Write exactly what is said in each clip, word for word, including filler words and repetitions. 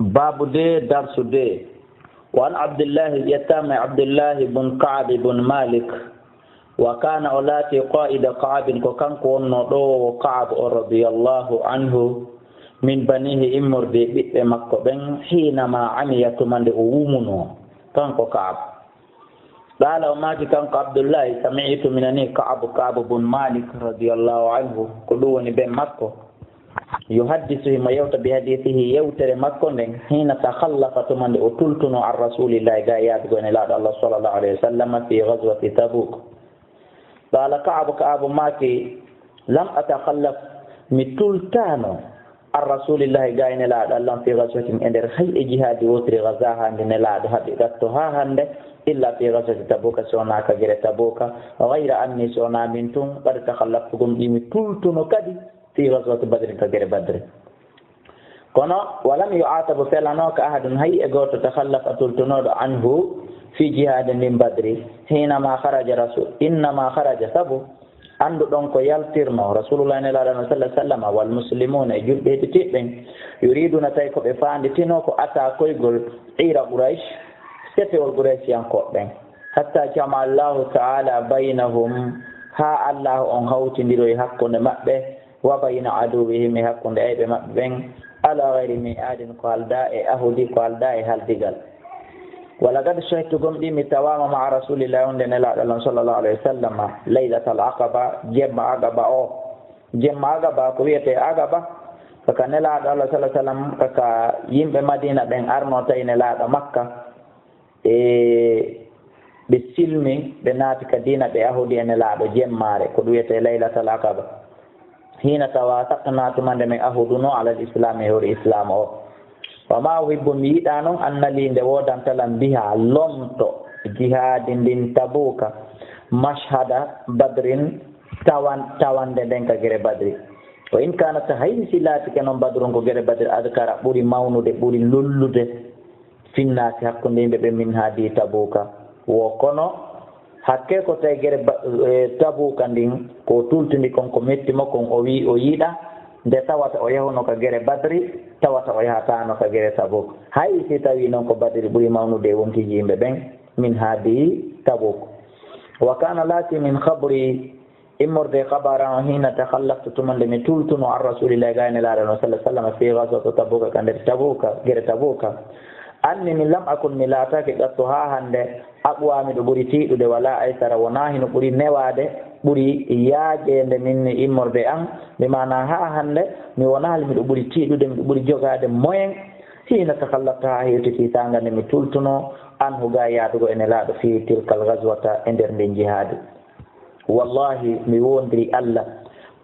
Baabu de, darsu de. Wa an Abdillahi, ƴettaama e Abdillahi bun Ka'ab bun Malik. Wa kana, o laati, qa'ida Ka'abin, ko kanko wonnoo ɗoowoowo Ka'ab o, radiyallahu anhu, min banihi, immorde e ɓiɓɓe makko ɓen, hinama amiya, tuma nde o wumunoo, kanko Ka'ab. Qala, o maaki kanko Abdullahi, sami'tu, mi nanii Ka'ab, Ka'ab bun Malik, radiyallahu anhu, ko ɗum woni ben makko. Yuhaddisu, himo yewta, bi hadisihi, yewtere makko nden, hina takhallafa, tuma nde o tultuno, an Rasulillahi, ga yaadugol e Nelaaɗo Allah, sallallahu alayhi wa sallam, fi ghazwati Tabuk. Qala Ka'ab, Ka'ab maaki, lam atakhallaf, mi tultaano, an Rasulillahi, ga e Nelaaɗo Allah, fi ghazwatin, e nder hay e jihaadi wootiri, ghazaha, ndi Nelaaɗo haɓi gatto haa hannde, illa fi ghazwati Tabuka, si wonaa ka gere Tabuka, ghayra anni, si wonaa min tun, qad takhallaftu, gomɗii mi tultuno kadi, fi ghazwati Badrin, ka gere Badri. Kono, walam yu'atabu, felanooka, ahadun, hay e gooto, takhallafa, tultunooɗo, anhu, fi jihaadi ndin Badri, hinama kharaja rasul, innama kharaja, sabu, annduɗon ko yaltirnoo, Rasulullah, Nelaaɗo, sallallahu alayhi wa sallam, wal muslimuna, e julɓe heɗitiiɓe ɓen, yuriduna, tawi ko ɓe faanditinoo, ko ata koygol, ira Quraysh, setewol Quraysiyankooɓe ɓen, hatta jama Allahu ta'ala baynahum, haa Allahu on hawtindiroyi hakkunde maɓɓe, wa bayna aduwwihim, e hakkunde ayɓe maɓɓe ɓen, ala ghayri mi'adin, ko aldaa e ahudi, ko aldaa e haldigal. Wa laqad shahidtu, gomɗii mi tawaama, ma'a Rasulillahi, wonde Nelaaɗo Allah, sallallahu alayhi wa sallam, laylatal aqaba, jemma Aqaba o, jemma Aqaba, ko wiyetee Aqaba, ko ka Nelaaɗo Allah, sallallahu alayhi wa sallam, ko ka yimɓe Madina ɓen arnoo tawi Nelaaɗo Makka, e ɓe silmi, ɓe naati ka diina, ɓe ahudi e Nelaaɗo jemmaare, ko ɗum wiyetee laylatal aqaba. Hina tawasaqna, tuma nde min ahudunoo, alal islaami, e hoore islaam o. Wa ma uhibbu, mi yiɗaa non, anna lii, nde woodanta lan, biha, lomto jihaadi ndin Tabuka, mashhada badrin, tawan-, tawande nden ka gere Badri. Wa in kanat, hay si laatike non Badrun ko gere Badri, adkara, ɓuri mawnude, ɓuri lollude, finnaasi hakkunde yimɓe ɓe, min haadi Tabuka. Wo kono, hakke ko tawi gere Ba-, e, Tabuka ndin, ko tultindi kon, ko metti mo kon, o wi o yiɗa, nde tawata o yahuno ka gere Badri, tawata o yahataano ka gere Tabuk. Hay si tawi non ko Badri ɓuri mawnude e wonkiiji yimɓe ɓen, min haadi Tabuk. Wa kana, laati, min khabri, immorde e khabaran o, hina takhallaftu, tuma nde mi tultuno, an Rasulillahi, ga e Nelaaɗo, sallallahu alayhi wa sallam, fi ghazwati Tabuka, ka nder Tabuka, gere Tabuka. Anni, min lam akun, mi laataaki, qattu, haa hannde, aqwa, miɗo ɓuri tiiɗude, wala aysara, wonaa hino ɓuri newaade, ɓuri yaajeende minni, immorde an, bi maana haa hannde, mi wonaali miɗo ɓuri tiiɗude, miɗo ɓuri jogaade moyen, hina takhallaftu, haa hewti fii saanga nde mi tultuno, anhu, ga yaadugol e Nelaaɗo, fi tilkal ghazwata, e nder ndin jihaadi. Wallahi, mi woondirii Allah,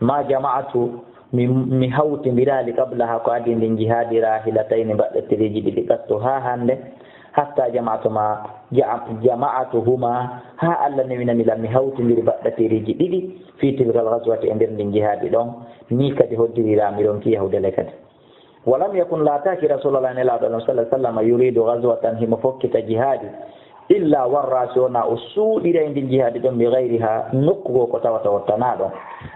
ma jama'atu, mi, mi hawtindiraali qablaha, ko adii ndin jihaadi, rahilatayni, mbaɗɗatiriiji ɗiɗi, qattu, haa hannde, hatta jama'atu ma, ja-, jama'atuhuma, haa Allah newinani lan, mi hawtindiri mbaɗɗatiriiji ɗiɗi, fi tilkal ghazwati, e nder ndin jihaadi ɗon, ni kadi hoddiriraa, mi ronki yahude le kadi. Walam yakun, laataaki, Rasulullah, Nelaaɗo, sallallahu alayhi wa sallam, yuridu ghazwatan, himo fokkita jihaadi, illa warra, si wonaa o suuɗiray ndin jihaadi ɗon, bi ghayriha, nokku goo ko tawata wottanaa ɗon.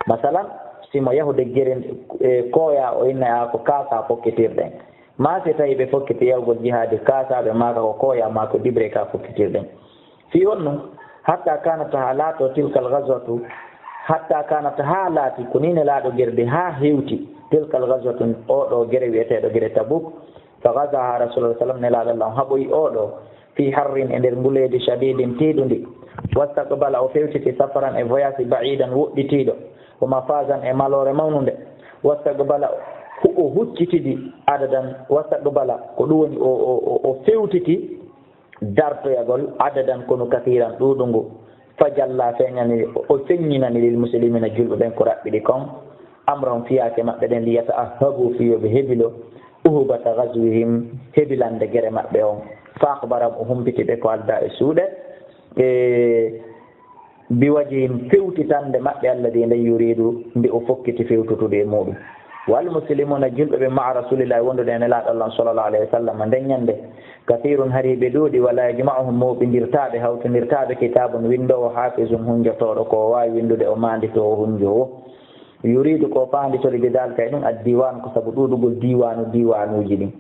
Masalan, si mo yahude gere, e, Koya, o inna, a, ko Kaasa fokkitirɗen. Maa si tawi ɓe fokkiti yahugol jihaadi Kaasa, ɓe maaka ko Koya, maa ko Dibre ka fokkitirɗen. Fii honno? Hatta kanat, haa laato, tilkal ghazwatu, hatta kanat, haa laati, ko nii Nelaaɗo gerdi, haa hewti, tilkal ghazwatu, oo ɗoo gere wi'eteeɗo gere Tabuk, fa ghazaha Rasulullah, sallam, Nelaaɗo Allah on haɓoyi oo ɗoo, fii harrin, e nder nguleedi, shadidin, tiiɗundi, wastaqbala, o fewtiti, safaran, e voyage, ba'idan, woɗɗitiiɗo, wa mafazan, e maloore mawnunde, wastaqbala, hu-, o huccitidi, adadan, wastaqbala, ko ɗum woni o, o, o, o fewtiti, dartoyagol, adadan, kono kasiiran, ɗuuɗungu. Fa jalla, feeñani, o feññinani, lil muslimina, julɓe ɓen, ko raɓɓiɗi kon, amrahum, fiyaake maɓɓe ɗen, li yata'ahhabu, fii yo ɓe hebilo, uhubata ghazwihim, hebilande gere maɓɓe on. Fa akhbarahum, o humpiti ɓe ko aldaa e suuɗe, e, bi wajhin, fewtitande maɓɓe, alladhi, nde, yuridu, nde o fokkiti fewtutude e muɗum. Wal muslimuna, julɓe ɓe, ma'a Rasulillahi, wondude e Nelaaɗo Allah, sallallahu alayhi wa sallam, nden ñande, kathirun, hari ɓe ɗuuɗi, wala yajma'uhum, mooɓindirtaaɓe, hawtindirtaaɓe, kitabun, winndoowo, hafizun, hunjotooɗo, ko o waawi winndude, o maanditoowo, hunjoowo. Yuridu, ko o faanditori, bi dhalika, e ɗum, ad-diwan, ko sabu ɗuuɗugol diiwaanu, diiwaanuuji ɗin.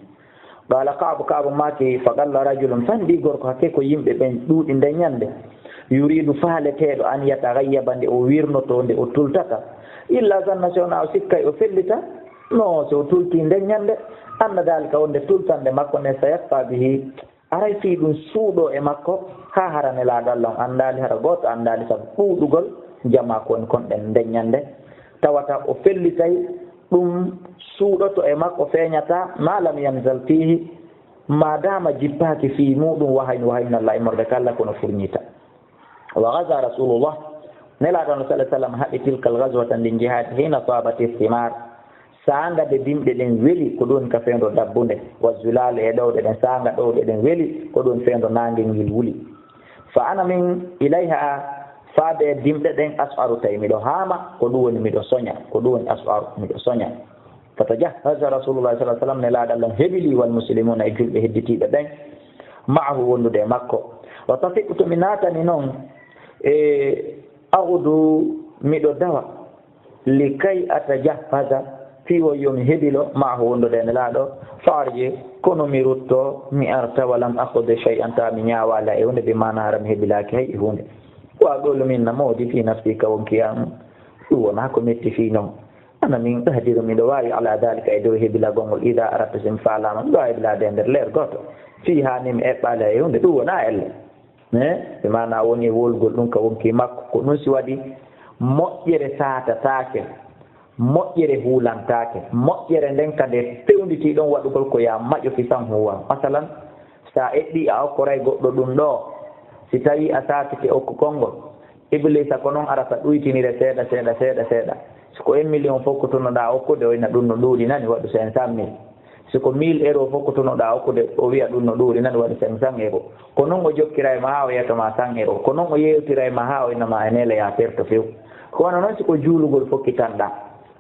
Qala Ka'bu, Ka'bu maaki, "Fa qalla rajulun," fanɗi gorko hakke ko yimɓe ɓen ɗuuɗi nden ñande. "Yuridu," faaleteeɗo, "an yataghayyaba," nde o wirnoto, nde o tultata. "Illa zanna," si wonaa o sikkay o fellita, no si o tulti nden ñande, "anna dhalika," wonde tultande makko nde, "sayakfa bihi," aray fii ɗum suuɗo e makko, haa hara Nelaaɗo Allah on anndaali, hara gooto anndaali, sabu ɗuuɗugol jamaa ko woni kon ɗen nden ñande. Tawata o fellitay, ɗum suuɗoto e makko, feeñata, ma lam yanzal fiihi, maadaama jippaaki fii muuɗum wahayin, wahayin Allah immorde kala kono furñita. Wa gaza Rasulullah, Nelaaɗo on sallallahu alaihi wasallam haɓi tilkal gazwata, ndin jihaadi, hina taabati thimar, saanga de dimɗe ɗen weli, ko ɗum ka fewndo dabbunde, wa zulal, e ɗowɗe ɗen, saanga ɗowɗe ɗen weli, ko ɗum fewndo naange ngil wuli. Fa ana min ilayha, faade e dimɗe ɗen, as'aru, tawi miɗo haama, ko ɗum woni miɗo soña, ko ɗum woni as'aru, miɗo soña. Fa tajahhaza Rasulullah sallallahu alaihi wasallam, Nelaaɗo Allah hebili, wal muslimuna, e julɓe hedditiiɓe ɓen, ma'ahu, wondude e makko. Wa tafiqtu, mi naatani non, e aghdu, miɗo dawa, likay atajahhaza, fii won yo mi hebilo, ma'ahu, wondude e Nelaaɗo, fa arji, kono mi rutto, mi arta, wa lam akhudh shay'an, tawa mi ñaawaali e huunde, bi maana hara mi hebilaaki hay e huunde. Wa qulu, min na moodi, fi nafsi, ka wonkiyam, ɗum wonaa ko metti fii non. Ana min qadiru, miɗo waawi, ala dhalika, e dow hebilagol ngol, idha aradtu, si mi faalaama, miɗo waawi hebilaade e nder leer gooto. Fii haa ni mi eɓɓaali e huunde, ɗum wonaa elle. Eh, bi maana woni e wolgol ɗum ka wonki makko. Ko ɗum si waɗi, moƴƴere saatataake, moƴƴere huulantaake, moƴƴere nden ka nde fewnditi ɗon waɗugol ko yaa maƴo fisan huuwa. Masalan, sa eɓɓi a okkoray goɗɗo ɗum ɗo, si tawi a saatike okkugol ngol, Iblisa ko non arata ɗuytinire seeɗa, seeɗa, seeɗa, seeɗa. Si ko un million fokkutunoɗaa okkude, o ina ɗum no ɗuuɗi nani, waɗu cinq cent mille. Si ko mille euro fokkutunoɗaa okkude, o wiya ɗum no ɗuuɗi nani, waɗu cinq cents euro. Ko non o jokkira e ma haa o yetta ma cent euro. Ko non o yewtira e ma haa o inna ma e nele ya perto few. Ko wano non si ko juulugol fokkitanɗaa.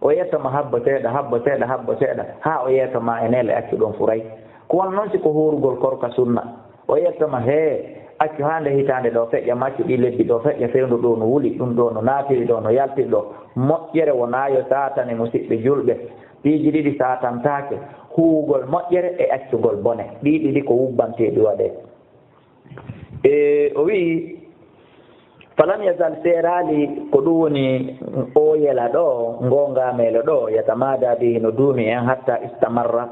O yetta ma habbo seeɗa, habbo seeɗa, habbo seeɗa, haa o yetta ma e nele accu ɗon furay. Ko wano non si ko hoorugol korka sunna. O yetta ma, hee, accu haa nde hitaande ɗo feƴƴa, maccu ɗi lebbi ɗo feƴƴa, fewndo ɗo no wuli, ɗum ɗo no naatiri ɗo, no yaltiri ɗo. Moƴƴere wonaa yo saatane musiɓɓe julɓe. Piiji ɗiɗi saatantaake, huuwugol moƴƴere e accugol bone. Ɗii ɗiɗi ko wubbanteeɗi waɗee. E, o wi'i, falam yazal, seeraali ko ɗum woni o yela ɗo, ngoonga meelo ɗo, yatamada bihi, no duumi en, hatta istamarra,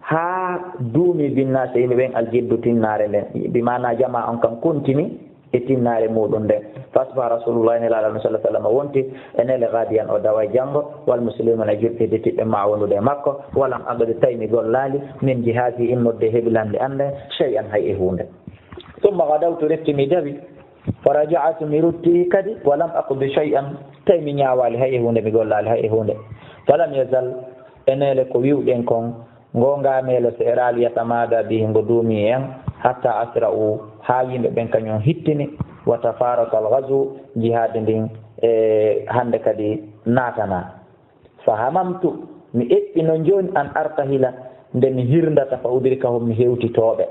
haa duumi binnaase yimɓe ɓen, aljiddu, tinnaare nden. Bi maana jamaa on kan kontini e tinnaare muuɗum nden. Fa asbaha Rasulullah, Nelaaɗo Allah sallallahu alaihi wasallam wonti e nele gadiyan, o daway janngo, wal muslimuna, e julɓe hedditiiɓe ma wondude e makko, walam aqdi, tawi mi gollaali, min jihazi, immorde hebilande an nden, shay'an, hay e huunde. Summa gadawtu, refti mi dawi, fa raja'tu, mi rutti kadi, walam aqdi shay'an, tawi mi ñaawaali hay e huunde, mi gollaali hay e huunde. Falam yazal, e nele ko wi'uɗen kon, Ngo ngaameelo seeraali, yatamada bihi, ngo duumi en, hatta asra'u, haa yimɓe ɓen kañum hittini, wa tafaraka al-ghazwu, jihaadi ndin, e hannde kadi naatana. Fa hamamtu, mi eɓɓi non jooni, an artahila, nde mi hirndata, fa udrikahum, mi hewtitooɓe.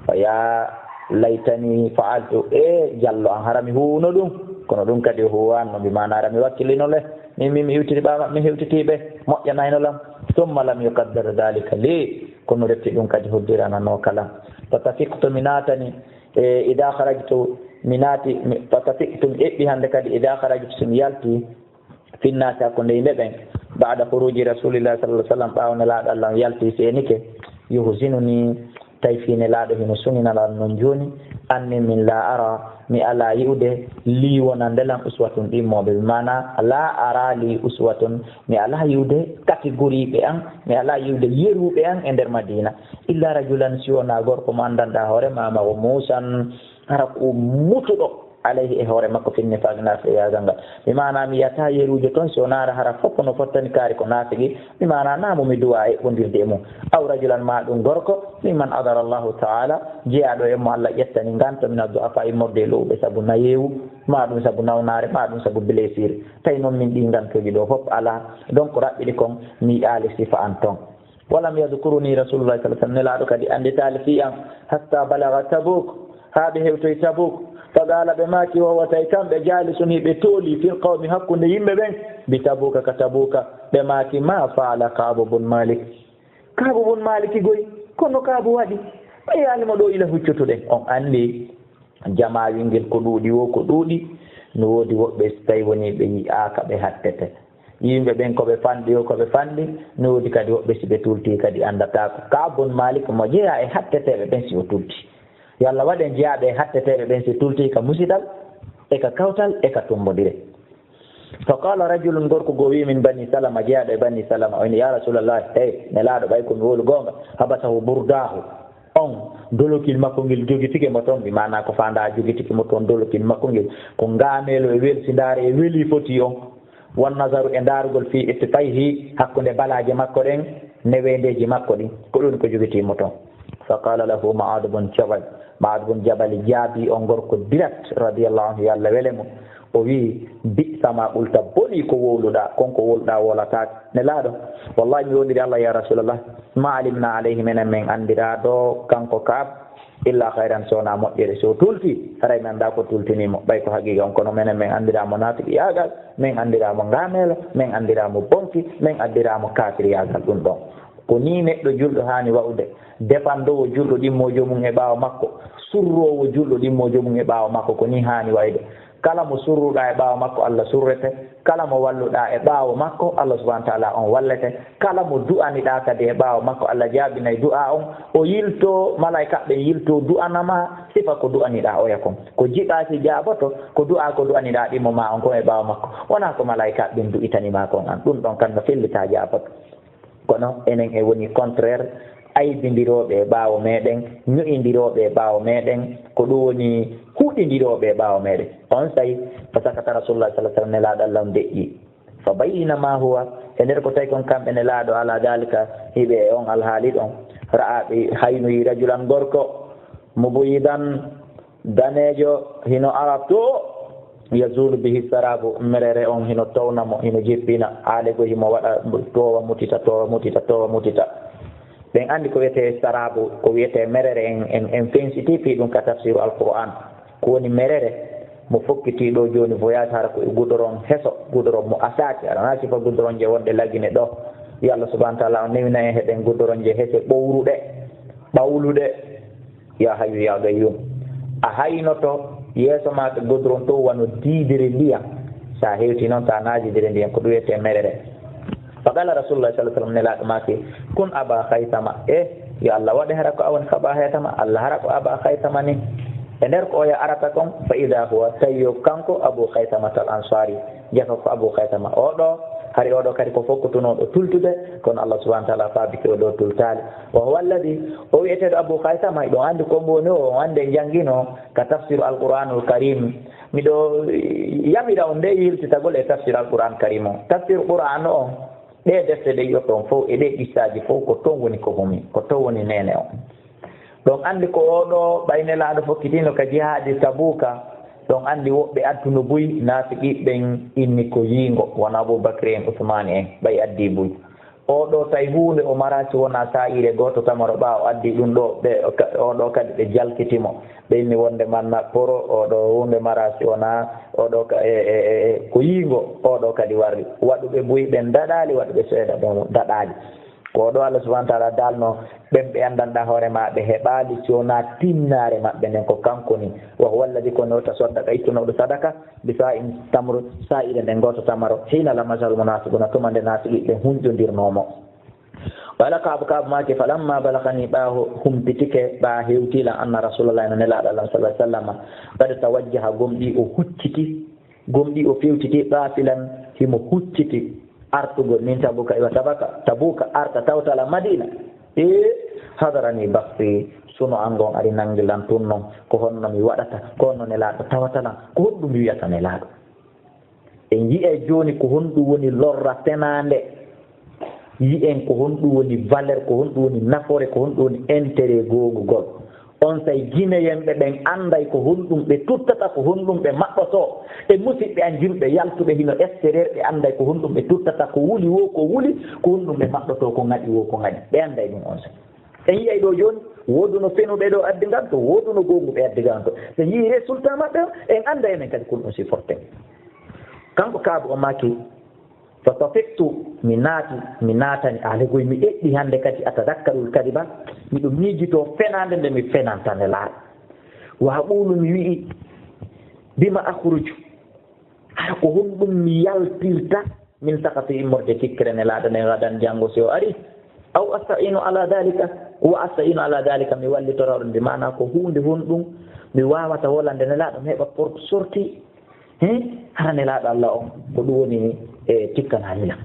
Fa ya laytani fa'altu, e jallo an, hara mi huuwuno ɗum. Kono ɗum kadi o huuwanno, bi maana hara mi wakkilino le. Min, min mi iwtiri ɓaawo maɓɓe, mi hewtiti ɓe, moƴƴanayno lam. Summa lam yuqaddar dhalika li, kono refti ɗum kadi hoddiranano kalam. Fa tafiqtu, mi naatani, e, ida kharajtu, mi naati, mi, fa tafiqtu, mi eɓɓi hannde kadi, ida kharajtu, si mi yalti, finnaasi, hakkunde yimɓe ɓen, ba'da khuruji Rasulillah sallallahu alaihi wasallam, ɓaawo Nelaaɗo Allah on yalti, seenike, yuhzinuni, tawi fii Nelaaɗo hino suninanam non jooni, anni min la ara, mi alaa yi'ude, lii wonande lan uswatun ɗimmooɓe, bi maana la ara li uswatun, mi alaa yi'ude kategoriiɓe an, mi alaa yi'ude yeruuɓe an e nder Madiina, illa rajulan, si wonaa gorko mo anndanɗaa hoore maa, ma o muusan, hara ko mutuɗo, alayhi, e hoore makko, fi nifaq, naafeegal ngal. Mi maana mi yata yeruujo ton, si o naara hara fof no fottani kaari ko naafigi. Mi maana naa mo mi duwa eɓɓondirde e mum. Aw rajulan, ma ɗum gorko, mimman adara Allahu ta'ala, jeyaaɗo e mo Allah ƴettani nganto, min addu'afa, immorde e lo'uɓe sabu nayeewu, ma ɗum sabu nawnaare, ma ɗum sabu blessure. Tawi noon min ɗi ngantooji ɗo fof alaa. Donc raɓɓiɗi kon, mi yi'aali sifa an ton. Walam yadkuruni Rasulullah sallallahu alaihi wasallam, Nelaaɗo kadi annditaali fii an, hatta balaga Tabuk, haa ɓe hewtoyi Tabuk. Fa qala, ɓe maaki, wa huwa, tawi kamɓe, jalisun, hiɓe tooli, fil qawmi, hakkunde yimɓe ɓen, bi Tabuka, ka Tabuka. Ɓe maaki, ma fa'ala Ka'bu bun Malik? Ka'bu bun Maliki goy, Kono Kaabu waɗi, ɓe yaali mo ɗo ila huccutuɗen. On anndi jamaawingel ko ɗuuɗi wo, ko ɗuuɗi. No woodi woɓɓe, so tawi woni ɓe yi'aaka, ɓe hattete. Yimɓe ɓen ko ɓe fanɗi wo, ko ɓe fanɗi. No woodi kadi woɓɓe, si ɓe tultii kadi anndataako. Kaabun Maalik mo jeyaa e hatteteeɓe ɓen si o tultii. Yo Allah waɗ en jeyaaɓe e hatteteeɓe ɓen si tultii ka musidal, e ka kawtal, e ka tumbondire. Fa qala rajulun, gorko goo wi'i min Bani Salama, jeyaaɗo e Bani Salama, o inni, "Ya Rasulallah, hey, Nelaaɗo, ɓay ko mi wowlu goonga, habasahu burdahu." On, dolokil makko ngel jogitike mo toon, bi maanaa ko faandaa jogitike mo toon, dolokil makko ngel, ko ngaameelo e welsindaare e weli foti on. Wan nazaru e ndaarugol fi ittifayhi, hakkunde balaaje makko ɗen, neweendeeji makko ɗin, ko ɗum ko jogitii mo toon. Fa qala lahu Ma'ad bun Jabal, Ma'ad bun Jabal jaabii on gorko direct, radiyallahu anhu, yo Allah wele mo. O wi'i, "Bi'sa ma qulta, bonii ko wowluɗaa, kon ko wowluɗaa wowlataake." Nelaaɗo, wallahi mi wowliri Allah ya Rasulallah, ma alimna alayhi, menen men anndiraa ɗo kanko Kaab, illa khayran, so wonaa moƴƴere. So tulti, haray mi anndaa ko tultinii mo, ɓay ko haqiiqa on, kono menen men anndiraa mo naafiqiyaagal, men anndiraa mo ngaameelo, men anndiraa mo bonki, men anndiraa mo kaafiriyaagal. Ɗum ɗon, ko nii neɗɗo julɗo haani wa'ude, defandoowo julɗo ɗimmoo joomum e ɓaawo makko, surroowo julɗo ɗimmoo joomum e ɓaawo makko, ko nii haani wa'ude. Kala mo surruɗaa e ɓaawo makko, Allah surrete. Kala mo walluɗaa e ɓaawo makko, Allah subhanahu wa ta'ala on wallete. Kala mo du'aniɗaa kadi e ɓaawo makko, Allah jaabinay du'aa on. O yiltoo, malaa'ikaaɓe ɓen yiltoo du'ana ma, sifa ko du'aniɗaa oya kon. Ko jiɗaa si jaaboto, ko du'aa ko du'aniɗaa ɗimmo ma on kon e ɓaawo makko. Wonaa ko malaa'ikaaɓe ɓen du'itani ma kon an. Ɗum ɗon kan no fellitaa jaaboto. Kono enen e woni contraire, aybindirooɓe e ɓaawo meɗen, ño'indirooɓe e ɓaawo meɗen, ko ɗum woni huɗindirooɓe e ɓaawo meɗen. On say, fa sakata Rasulullah sallallahu alaihi wasallam, Nelaaɗo Allah on deƴƴi. Fa baynama huwa, e nder ko tawi kon kamɓe Nelaaɗo ala dalika, hiɓe e on alhaali ɗon, ra'a, ɓe haynoyi rajulan gorko, mubuyidan, daneejo, hino ara to, yazulu bihi sarabu, merere on hino towna mo, hino jippina, aale go himo waɗa toowa mutita, toowa mutita, toowa mutita. Ɓen anndi ko wiyetee sarabu, ko wiyetee merere, en, en, en fensiti fii ɗum ka tafsiru Alqur'an. Ko woni merere, mo fokkiti ɗo jooni voyage, hara ko e gudoron heso, gudoron mo asaaki, aɗa na sifa gudoron je wonde Lagine ɗo. Yo Allah subhanahu wa ta'ala on newina en heɗen gudoron je hese ɓowruɗe, ɓawluɗe. Ya Hayyu ya Qayyum. A haynoto yeeso ma ka godoron to wano diidere ndiyam. Sa hewti noon, ta naajidere ndiyam, ko ɗum wiyetee merere. Fa qala Rasulullah sallallahu alaihi wasallam, Nelaaɗo maaki, "Kun Aba Khaythama." E, yo Allah waɗe hara ko a woni Aba Khaythama, Allah hara ko Aba Khaythama ni. E nder ko oya arata kon, fa idha huwa, tawi yo kanko Abu Khaythama tal Ansari. Jaka ko Abu Khaythama. Oɗo, hari oɗo kadi ko fokkotunooɗo tultude, kono Allah subhanahu wa ta'ala faabike o ɗo tultaali. Wa huwa alladhi, o wi'eteeɗo Abu Khaythama, hiɗon anndi ko mbo woni o, on anndi en janngino ka tafsiru Al-Qur'anul Karim. Miɗo yamira on nde yiltitagol e tafsir Al-Qur'an Karim o. Tafsir Qur'an o, ɗe defte ɗe yi'oton fof e ɗe qissaaji fof ko toon woni ko humi, ko toon woni neene o. Ɗon anndi ko oɗo ɓay Nelaaɗo fokkitiino ka jihaadi Tabuuka, ɗon anndi woɓɓe adduno buy, naafiqiiɓe ɓen inni ko yiingo, wano Abuu Bakri en, Usmaani en, ɓay addi buy. Oɗo tawi huunde o maraa si wonaa saa'iire gooto tamaro, ɓaawo addi ɗum ɗo, ɓe, ka-, oɗo kadi ɓe jalkiti mo. Ɓe inni wonde man na poro, oɗo huunde maraa si wonaa, oɗo ka-, e, e, e, e, ko yiingo, oɗo kadi warri. Waɗuɓe buy ɓen daɗaali, waɗuɓe seeɗa ɓen daɗaali. Ko ɗo Allah subhanahu wa ta'ala daalno, ɓen ɓe anndanɗaa hoore maa ɓe heɓaali si wonaa tinnaare maɓɓe nden ko kanko ni. Wa huwa alladhi, ko newta sadaka, ittunooɗo sadaka, bi sa'in tamr, saa'iire nden gooto tamaro, hiina lamazahu al-munafiquna, tuma nde naafiqiiɓe ɓen hunƴondirnoo mo. Qala Ka'b, Ka'b maaki, falamma balaghani, ɓaawo humpitike, ɓaa hewti lan, anna Rasulullah, no Nelaaɗo Allah sallallahu alaihi wasallam, qad tawajjaha, gomɗii o hucciti, gomɗii o fewtiti, qafilan, himo hucciti, artugol min Tabuka, iwa Tabaka, Tabuka, arta tawtala Madina. E hadarani bakhthi, suno an ngon ari nangi lan tun non, ko honno mi waɗata, ko honno Nelaaɗo tawata lan, ko honɗum mi wi'ata Nelaaɗo? En yi'ay jooni ko honɗum woni lorra tenaande. Yi'en ko honɗum woni valeur, ko honɗum woni nafoore, ko honɗum woni intérêt goongugol. On say Gineyenɓe ɓen annday ko honɗum ɓe tuttata, ko honɗum ɓe maɓɓotoo. E musiɓɓe an julɓe yaltuɓe hino extérieur, ɓe annday ko honɗum ɓe tuttata, ko wuli woo ko wuli, ko honɗum ɓe maɓɓotoo, ko ŋaɗi woo ko ŋaɗi. Ɓe annday ɗum on say. En yi'ay ɗo jooni, wooduno fenuɓe ɗo addi ngal to, wooduno goonguɓe addi ngal to. Ɓe yi'i résultat maɓɓe on, en annday enen kadi ko ɗum supporté. Kanko Kaabu o maaki, Wa tafiqtu, mi naati, mi naatani, aale goy mi eɗɗi hannde kadi, atadakkarul kadiba, miɗo miijitoo fenaande nde mi fenanta Nelaaɗo. Wa aqulu, mi wi'i, bima akhruju, hara ko honɗum mi yaltirta min sakhati immorde tikkere Nelaaɗo nden gadan janngo si o ari? Aw asta'inu ala dhalika, wa asta'inu ala dhalika, mi wallitora ɗum, bi maana ko huunde honɗum mi waawata wolande Nelaaɗo mi heɓa porte sortie? He, hara Nelaaɗo Allah on, ko ɗum woni e tikkanaa mi lan.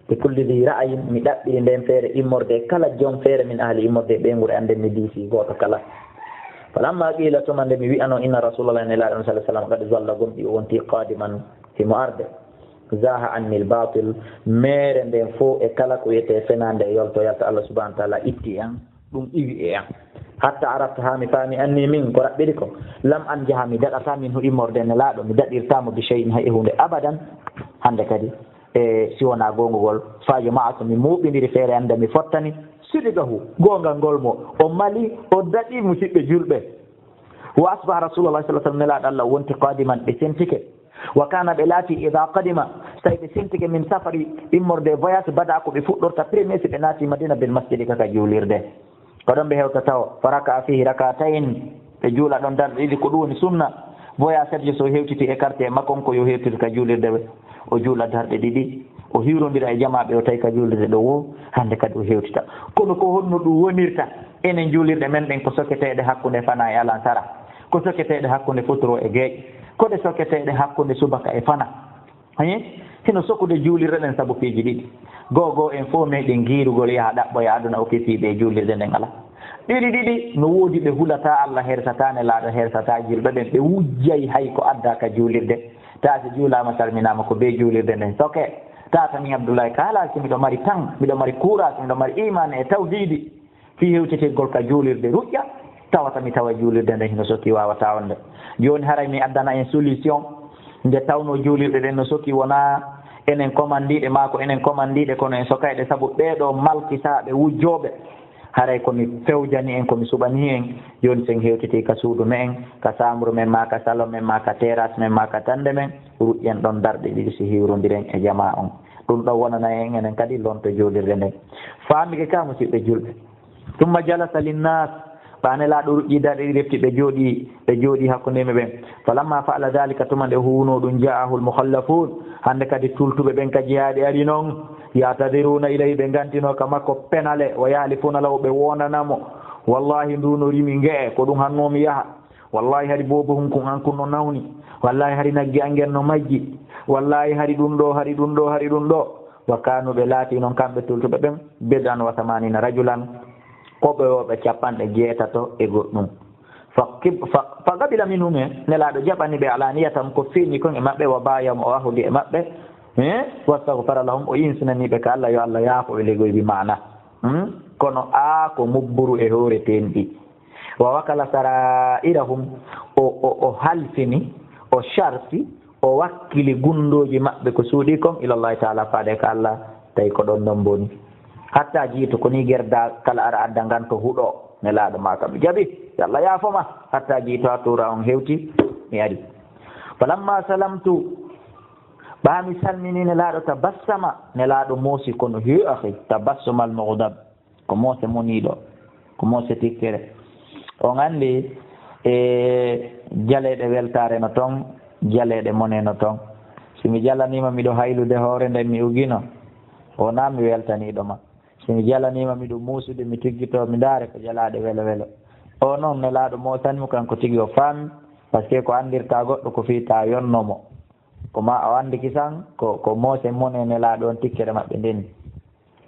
Bi kulli dhi ra'ayin, mi ɗaɓɓiri nden feere immorde kala jom feere min ahli immorde ɓeynguure an nden mi diisi gooto kala. Falamma qila, tuma nde mi wi'ano inna Rasulallah Nelaaɗo on sallallahu alaihi wasallam qad zalla gomɗi o wonti qadiman himo arde. Zaha anni al-batil, meere nden fow e kala ko wiyetee fenaande e yolto yalta Allah subhanahu wa ta'ala itti e an, ɗum iwi e an. Hatta araftu, haa mi faami, anni min ko raɓɓiɗi ko, lam anjaha, mi daɗata minhu immorde Nelaaɗo, mi daɗirtaa mo bi shay'in hay e huunde abadan. Hannde kadi, e si wonaa goongugol, fa jama'tu, mi muɓindiri feere an nde mi fottani, sidqahu, goongal ngol mo o mali, o daɗi, musiɓɓe julɓe. Wa asbaha Rasulullah sallallahu alaihi wasallam, Nelaaɗo Allah wonti qadiman, ɓe sentike. Wa kana, ɓe laati, idha qadima, so tawi ɓe sentike min safari, immorde voyage, bada, ko ɓe fuɗɗorta premier si ɓe naati Madina bil masjidi, kaka juulirde. Ko ɗon ɓe hewta tawo. Fa raka'a fihi rak'atayn, ɓe juula ɗon darɗe ɗiɗi, ko ɗum woni sunna. Voyage kadi so hewtiti e quartier makko on ko yo hewtiti ka juulirde, o juula darɗe ɗiɗi, o hiwrondira e jamaaɓe o tawi ka juulirde ɗo wo, hannde kadi o hewtita. Kono ko honno ɗum wonirta? Enen juulirɗe men ɗen ko soketeeɗe hakkunde fana e alansara, ko soketeeɗe hakkunde futuro e geeƴe, ko ɗe soketeeɗe hakkunde subaka e fana. Ayi? Hino sokude juulirɗe ɗen sabu piiji ɗiɗi. Goo goo en fow meɗen giirugol yaha ɗaɓɓoya aduna o kesiiɓe e juulirde nden alaa. Ɗiɗi ɗiɗi, no woodi ɓe hulataa Allah, hersataa Nelaaɗo, hersataa julɓe ɓen, ɓe wujjay hay ko addaa ka juulirde. Taa si juulaama salminaama ko bee juulirde nden soke. Taa tan ni Abdullahi Kaala si miɗo mari tan, miɗo mari kuuraas, miɗo mari iimaan e tawhiidi. Fii hewtitirgol ka juulirde ruƴƴa, tawata mi tawa juulirde nden hino sokki, waawataa wonde. Jooni haray mi addana en solution, nde tawnoo juulirɗe ɗen no sokki, wonaa enen komandiiɗe maa ko enen komandiiɗe, kono en sokayɗe sabu ɓee ɗoo malkisaaɓe wujjooɓe. Haray ko mi fewjani en, ko mi suɓanii en. Jooni sen hewtitii ka suudu me'en, ka saamburu men maa ka salon men maa ka terrasse men maa ka tannde men, ruƴƴen ɗon darɗe ɗiɗi si hiwrondiren e jamaa on. Ɗum ɗon wonana en enen kadi lonto juulirde nden. Faamike ka, musiɓɓe julɓe. Summa jalasa linnaas, ɓay Nelaaɗo ruƴƴi darɗe ɗiɗi refti ɓe jooɗii, ɓe jooɗii hakkunde yimɓe ɓen. Falamma fa'ala dhalika, tuma nde huunoo ɗum, ja'ahul mukhallafuun, hannde kadi tultuɓe ɓen ka jihaaɗi ari non, ya'tadiruuna ilayhi, ɓe ngantinoo ka makko penale, wa yahlifuuna lahu, ɓe woondana mo, wallahi ndu no rimi nge'e, ko ɗum hannoo mi yaha, wallahi hari boobo hunkun an kun no nawni, wallahi hari nagge an ngen no majji, wallahi hari ɗum ɗoo, hari ɗum ɗoo, hari ɗum ɗoo. Wa kaanu, ɓe laati non kamɓe tultuɓe ɓen, bid'an wa thamaniina rajulan, ko ɓe wooɓe capanɗe jeetato e goɗɗum. Fa qib-, fa, fa qabila minhum, he, Nelaaɗo jaɓani ɓe alaniyatan ko feeñi kon e maɓɓe, wa baayahum, o ahdi e maɓɓe, he, wastaghfara lahum, o insinani ɓe ka Allah, yo Allah yaafo ɓe, legoy bi maana. Hmm? Kono a ko mubburu e hoore tenɗi. Wa wakala sara'irahum, o, o, o halfini, o sharfi, o wakkili gundooji maɓɓe ko suuɗii kon, ilallahi taala, faade ka Allah, tawi ko ɗon ɗon boni. Hatta jiitu, ko ni gerda kala ara adda ngan to huɗo, Nelaaɗo maa kam jaɓi, yo Allah yaafo ma. Hatta jiitu, haa tuura on hewti, mi ari. Falamma salamtu, ɓaa mi salmini Nelaaɗo, tabassama, Nelaaɗo moosi, kono he akhi, tabassumal mughdab. Ko moose moniiɗo, ko moose tikkere. On anndi, e jaleeɗe weltaare no ton, jaleeɗe mone no ton. Si mi jalaniima miɗo haylude hoore nden mi ugino, wonaa mi weltaniiɗo ma. Si mi jalaniima miɗo muusude, mi tiggitoo, mi ndaare ko jalaaɗe welo welo. O non Nelaaɗo moosani mo, kanko tigi o faami, parce que ko anndirtaa goɗɗo ko fii taa yonno mo. Ko ma o anndi kisan, ko, ko moose mone Nelaaɗo on tikkere maɓɓe ndeni.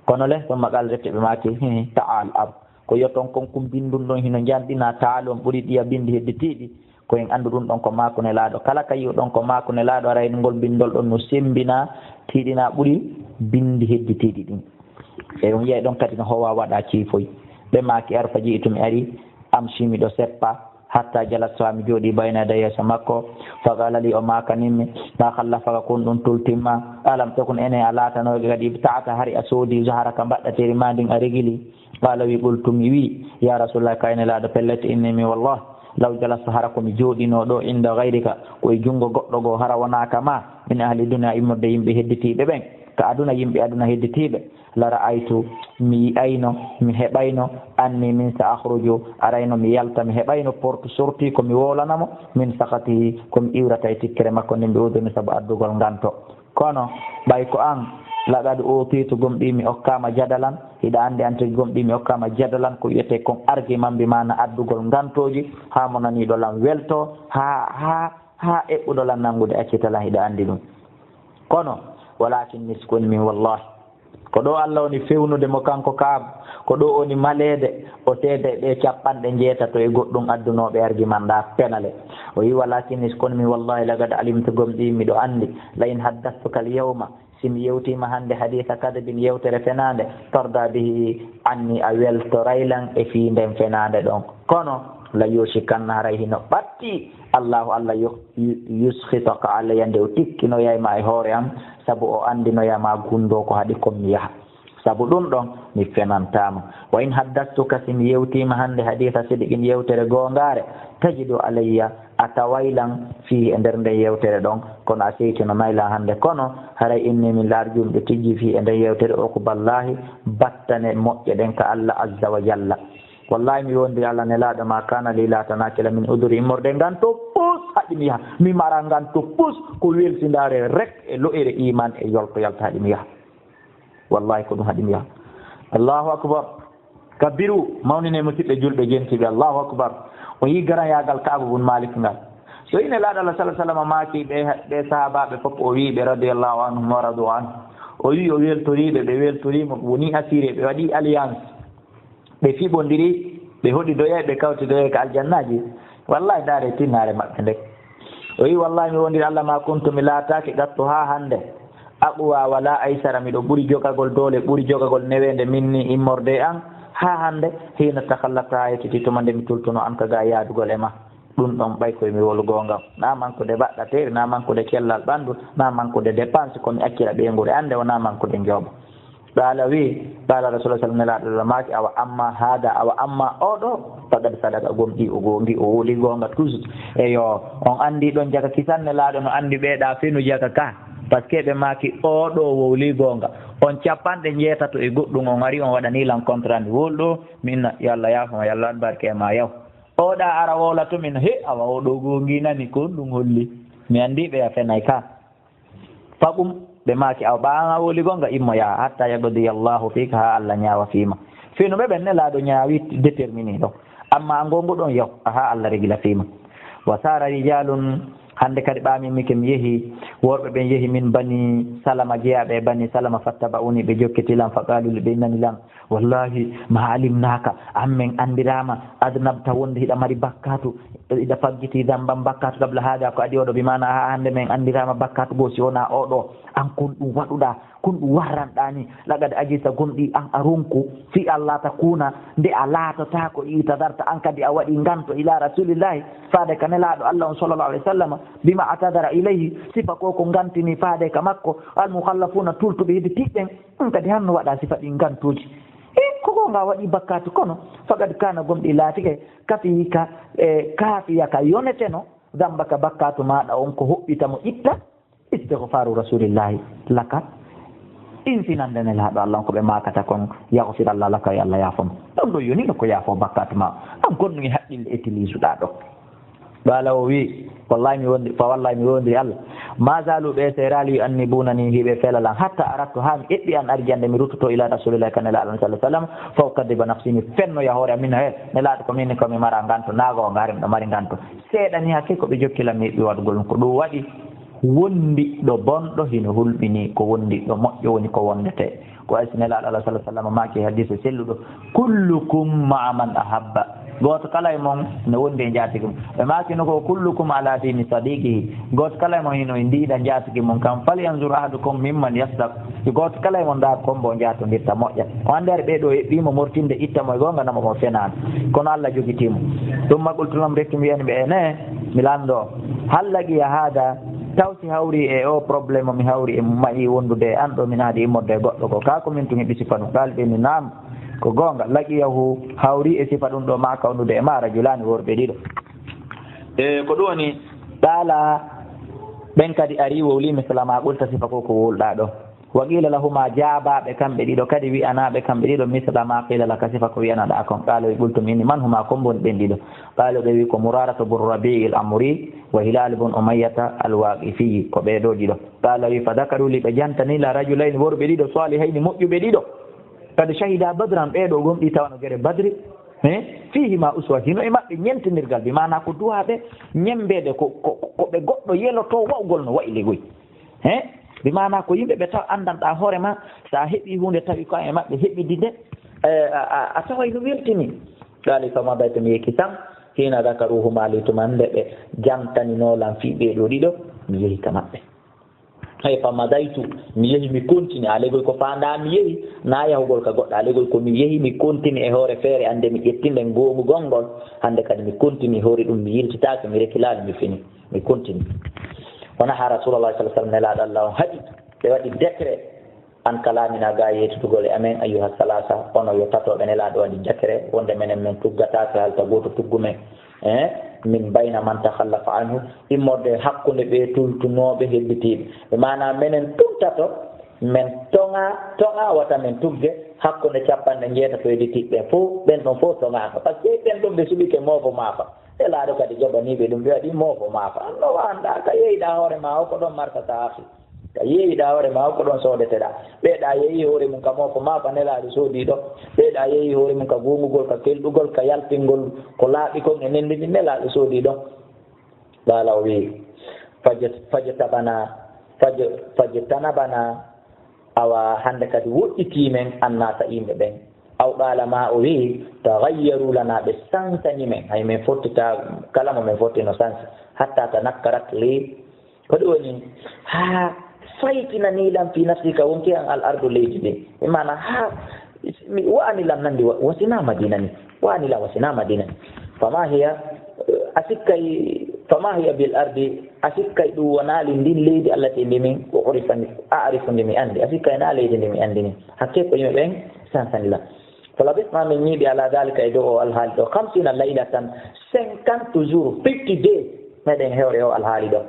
Kono le, summa qaala, refti ɓe maaki, "Ta'al ab." Ko yo ton kon kun bindun ɗon hino njanɗina, ta'al on ɓuri ɗiya bindi hedditiiɗi. Ko en anndu ɗun ɗon ko maaku Nelaaɗo. Kala ka yi'u ɗon ko maaku Nelaaɗo, aray ngol bindol ɗon no sembina, tiiɗina ɓuri bindi hedditiiɗi ɗin. E on yi'ay ɗon kadi no howa waɗa ciifoy. Ɓe maaki, "Arfa ji'tu, mi ari, amshi, miɗo seppa." Hatta jalastu, haa mi jooɗii, bayna yadayhi, yeeso makko. Fa qaala li, o maakanimmi, "Ma khallafaka, ko honɗun tultimma? Alam takun, enee a laatanoyke kadi, ibta'ta, hari a soodii, zahraka, mbaɗɗatiri maa ndin a regili?" Qaala wi, "Qultu, mi wi, ya Rasulallah, kay Nelaaɗo, pellet, inni, mi wallah, law jalastu, hara ko mi jooɗinoo ɗoo, inda ghayrika, ko e junngo goɗɗo goo, hara wonaaka maa, min ahli dunya, immorde yimɓe hedditiiɓe ɓen." Ka aduna, yimɓe aduna hedditiiɓe, la ra'aytu, mi yi'ayno, mi heɓayno, anni min sa akhruju, arayno mi yalta, mi heɓayno porte sortie ko mi wowlana mo, min sakhatihi, ko mi iwrata e tikkere makko nde mi uduni sabu addugol nganto. Kono ɓay ko an, laqad utitu, gomɗii mi okkaama jadalan, hiɗa anndi an tigi gomɗii mi okkaama jadalan, ko wiyetee kon argument, bi maana addugol ngantooji, haa mo naniiɗo lan weltoo, haa, haa, haa eɓɓuɗo lan nanngude accita lan, hiɗa anndi ɗum. Kono, walakin, ni si ko woni min, wallahi, ko ɗo Allah woni fewnude mo kanko Ka'ab, ko ɗo woni maleede, o seeda e ɓee capanɗe njeetato e goɗɗum addunooɓe argument ɗaa penale. O wi, walakin, ni si ko woni min, wallahi, laqad alimtu, gomɗii miɗo anndi, la in haddathtuka al yawma, si mi yewtiima hannde hadiisa kadabin, yewtere fenaande, tarda bihi anni, a weltoray lan e fii nden fenaande ɗon. Kono, la yushikanna, haray hino ɓatti, Allahu, Allah, yu-, yu-, yuskhitaka alayya, nde o tikkinoyay ma e hoore am, sabu o anndinoya ma gundoo ko haɗi kon mi yaha. Sabu ɗum ɗon, mi fenantaama. Wa in haddathtuka, si mi yewtiima hannde hadiisa sidiqin, yewtere goongaare, tajidu alayya, a taway lan fii e nder nden yewtere ɗon, kono a seytinanay lan hannde. Kono haray inni, min laarjuumi ɗo tijji fii e nden yewtere, uqballahi, battane moƴƴe ɗen ka Allah azza wa jalla. Wallahi, mi wondi Allah nelaaɗo, ma kana li, laatanaaki lan, min uduri, immorde nganto pus haɗi mi yaha. Mi mara nganto pus, ko welsindaare rek e lo'ere iman e yolto yalta haɗi mi yaha. Wallahi, ko ɗum haɗi mi yaha. Allahu akbar. Kabbiru, mawnine musiɓɓe julɓe jentiɓe. Allahu akbar. O yii garayaagal Ka'ab bun Malik ngal. So ine laaɗo Allah sallallahu alaihi wasallam maaki ɓe, ɓe sahaabaaɓe fof, o wii ɓe radiyallahu anhum wa radu anhu. O wii o weltorii ɓe, ɓe weltorii mo, ɓe woni assuré, ɓe waɗi alliance. Ɓe fiɓondiri, ɓe hoɗidoyay, ɓe kawtidoyay ka aljannaaji. Wallahi, ndaare tinnaare maɓɓe nde. O wii, wallahi, mi wondiri Allah ma kuntu, mi laataaki qattu haa hannde. Aqwa wala aysara, miɗo ɓuri jogagol doole, ɓuri jogagol neweende minni immorde e an. Haa hannde, hiina takhallafta, haa yettitii tuma nde mi tultuno an ka ga yaadugol e ma. Ɗum ɗon ɓay koye mi wowlu goonga. Na mankude baɗɗateeri, na mankude cellal ɓanndu, na mankude dépense ko mi accira ɓeynguure annde o, na mankude njooɓo. Qaala wii, qaala Rasulullah sallallahu alaihi wasallam, nelaaɗo Allah maaki, awa amma haada, awa amma oo ɗoo, faqad sadaqa, gomɗii o goongi, o wowli goonga toujours. Eyo, on anndi ɗon jaka kisan, nelaaɗo no anndi ɓee ɗaa fenu jaka ka. Parce que ɓe maaki oo ɗoo wowli goonga. On capanɗe njeetato e goɗɗum, on ari on waɗanii lan contrat ndi wowlu ɗoo, min yo Allah yaafo ma, yo Allah waɗ barke e ma yaw. Oo ɗaa ara wowla to min, he, awa oo ɗoo goongi nani ko ɗum holli. Mi anndi ɓe a fenay ka. Faɓum, ɓe maaki, awa, ɓa an a wowli goonga, immoyaa, hatta yaqdiya Allahu fiika, haa Allah ñaawa fii ma. Fii no ɓe ɓen nelaaɗo ñaawi déterminé ɗo. Amma an goongu ɗon, yaw, haa Allah regila fii ma. Wa saara rijaalun, hannde kadi ɓaami mi ke mi yehi, worɓe ɓen yehi min Bani Salama, jeyaaɓe e Bani Salama, fattaba'uni, ɓe jokkiti lan, fa qaalu li, ɓe innani lan, wallahi, ma alimnaaka, an men anndiraama, adnabta, wonde hiɗa mari bakkaatu, hiɗa faggiti damban bakkaatu, qabla haada, ko adii oo ɗoo, bi maana haa hannde men anndiraama bakkaatu goo si wonaa oo ɗoo, an kon ɗum waɗuɗaa, kon ɗum warranɗaa ni, laqad ajizta, gomɗii an a ronku, fii an laa takuuna, nde a laatotaako, i'tadarta, an kadi a waɗii nganto, ilaa Rasuulillaahi, faade ka Nelaaɗo Allah on, sallallahu alayhi wa sallam, bima i'tadara ilayhi, sifa ko ko ngantini faade ka makko, al mukhallafuuna, tultuɓe hedditiiɓe ɓen, ɗum kadi hanno waɗa sifa ɗi ngantooji. E ko goonga a waɗi bakkaatu, kono faqad kaana, gomɗii laatike, kafiika, e kaafiyaka, yoneteno, dambaka, bakkaatu maaɗa on ko hoɓɓita mo itta, istighfaru Rasuulillaahi laka, insinande Nelaaɗo Allah on ko ɓe maakata kon, yaghfirallahu laka, yo Allah yaafo ma. Ɗum ɗo yonino ko yaafo bakkaatu ma, an kon ɗum e haqqille e tiliisuɗaa ɗo. Ɓaala o wii, wallahi mi wondi, fa wallahi mi wondi Allah. Ma zaalu, ɓe seeraali, yu'annibunani, hiɓe felalan, hatta arattu, haa mi eɓɓi an arjande, mi ruttoto ila Rasulillahi, ka Nelaaɗo sallallahu alaihi wasallam, fa ukaddiba nafsi, mi fennoya hoore am, min he, Nelaaɗo ko min ko mi mara nganto, naago o ngari miɗo mari nganto. Seeɗa ni hakke ko ɓe jokki lan mi eɓɓi waɗugol ɗum. Ko ɗum waɗi wondiɗɗo bonɗo hino hulɓini, ko wondiɗɗo moƴƴo woni ko wondete. Ko ay si Nelaaɗo Allah sallallahu alaihi wasallam maaki e hadiise selluɗo, kullukum ma'a man ahabba. Gooto kala e mon no wondi e njaatigi mum. Ɓe maaki no ko, kullukum ala dini sadiqihi. Gooto kala e mon hino e diina njaatigi mum kam. Falyanzur ahadukum mimman yasdaq. Si gooto kala e mon ndaar kombo o njaatondirta moƴƴa. O anndi ari ɓee ɗoo eɓɓii mo mortinde itta mo e goonga, namo mo fenaani. Kono Allah jogitii mo. Summa qultu lahum, rekki mi wiyani ɓe, ene, mi lanndoo. Hal laqiya haada, taw si hawri e o problème mi hawri e ma'i wondude e an ɗo, min ahadi, immorde e goɗɗo goo. Kaa ko min tun heɓi sifa ɗum. Qaalu, ɓe ni, naam. Ko goonga, laqiyahu, hawri e sifa ɗum ɗo, ma'a ka wondude e ma, rajulaani, worɓe ɗiɗo. E ko ɗum woni, qaala, ɓen kadi ari wowli misla ma qulta, sifa ko ko wowluɗaa ɗo. Wa qila lahuma, jaabaaɓe kamɓe ɗiɗo kadi wi'anaaɓe kamɓe ɗiɗo, misla ma qila laka, sifa ko wi'anaaɗa kon. Qala wi, qultum inni, man huma, kon woni ɓen ɗiɗo? Qala ɓe wi ko Muraratu bun Rabi'i al-Amri wa Hilal bun Umayyata al-Waqifi, ko ɓee ɗoo ɗiɗo. Qala wi, fa dhakaru li, ɓe jantani la rajulayni, worɓe ɗiɗo, salihayni, moƴƴuɓe ɗiɗo. Qad shahida Badran, ɓee ɗoo gomɗii tawano gere Badri. He? Fihima uswa, hino e maɓɓe ñentinirgal, bi maana ko duwaaɓe ñembeede, ko, ko, ko ɓe goɗɗo yelotoo wa'ugol no wa'i ligoy. He? Bi maana ko yimɓe ɓe taw anndanɗaa hoore ma, so a heɓii huunde tawi ko an e maɓɓe heɓidi nde, eh, a, a, a taway no weltini. Qala fa madaytu, mi yehii tan, hina dhakaruhuma li, tuma nde ɓe jantaninoo lan fii ɓee ɗoo ɗiɗo, mi yehii ka maɓɓe. Hay fa madaytu, mi yehi, mi kontini. Alegoy ko faandaa mi yehi, na yahugol ka goɗɗo. Alegoy ko mi yehi, mi kontini e hoore feere an nde mi ƴetti nden goongugol ngol. Hannde kadi mi kontini e hoore ɗum, mi yiltitaake, mi rekilaali, mi fini. Mi kontini. Wa naha Rasulallah sallallahu alaihi wasallam, Nelaaɗo Allah on haɗi. Ɓe waɗi décret an kalamina ga yeetutugol e amen, ayyuha salasa, ono yo tatooɓe. Nelaaɗo waɗi décret wonde menen men tuggataake halta gooto tuggu men. Eh, min bayna man takhallafa anhu, immorde hakkunde ɓe tultunooɓe hebbitiiɓe. E maana menen tun tato, men toŋa, toŋa wata men tugge hakkunde capanɗe njeetato e ɗiɗi ɓen fof, ɓen ɗon fof toŋaaka. Parce que ɓen ɗon ɓe suɓike moofo maafa. Nelaaɗo kadi jaɓaniiɓe ɗum, ɓe waɗi moofo maafa. An no waanɗaa, ka yeeyɗaa hoore ma o, ko ɗon martata afi. Ka yeeyɗaa hoore ma o, ko ɗon soodeteɗaa. Ɓeeɗa yeeyi hoore mum ka moofo maafa, Nelaaɗo soodii ɗon. Ɓeeɗa yeeyi hoore mum ka goongugol, ka kelɗugol, ka yaltingol ko laaɓi kon e ndenndi ndin, Nelaaɗo soodii ɗon. Qala o wi'i, faj-, fajtabana, faj-, fajtanabana, awa hannde kadi woɗɗitii men annasa yimɓe ɓen. Aw qala ma o wi'i, taghayyaru lana, ɓe sansani men. Hay men fottita, kala mo men fotti no sansi. Hatta tanakkarat li, ko ɗum woni, haa faytinanii lan fii nafsi, ka wonki an, al ardu, leydi ndin. E maana, haa mi wa'ani lan nanndi wa-, wasina Madina ni. Wa'ani lan wasina Madina ni. Fama hiya, a sikkay, fama hiya bil ardi, a sikkay ɗum wonaali ndin leydi allati ndi min, o orifani, a arifu ndi mi anndi. A sikkay na leydi ndi mi anndi ni. Hakke ko yimɓe ɓen sansani lan. Falabisna, min ñiiɓi ala dhalika, e dow o alhaali ɗo, khamsina laylatan, cinquante jours, fifty days, meɗen hewre o alhaali ɗo.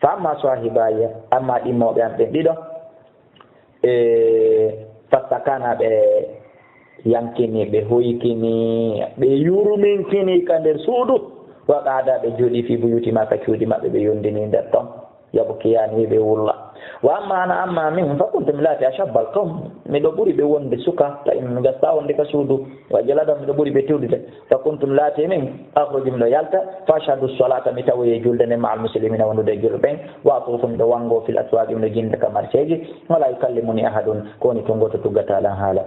Fa amma sahibaya, amma ɗimmooɓe am ɓen ɗiɗo, e fastakana, ɓe yankini, ɓe hoykini, ɓe yurminkini ka nder suudu. Wa qa'ada, ɓe jooɗi, fi buyuti ma, ka cuuɗi maɓɓe, ɓe yondini nder ton. Yabkiyani, ɓe wulla. Wa amma ana, amma min, fa kuntu, mi laati, ashabbal qawm, miɗo ɓuri ɓe wonde suka, tawi mi gasta wonde ka suudu. Wa jaladan, miɗo ɓuri ɓe tewdude. Fa kuntu, mi laati min, akhruju, miɗo yalta, fa ashhadu salata, mi tawoye julde nde, ma'al muslimina, wondude e julɓe ɓen. Wa atufu, miɗo wango, fil aswaqi, miɗo jinda ka marseeji. Wala yukallimuni ahadun, ko woni tun gooto tuggata lan haala.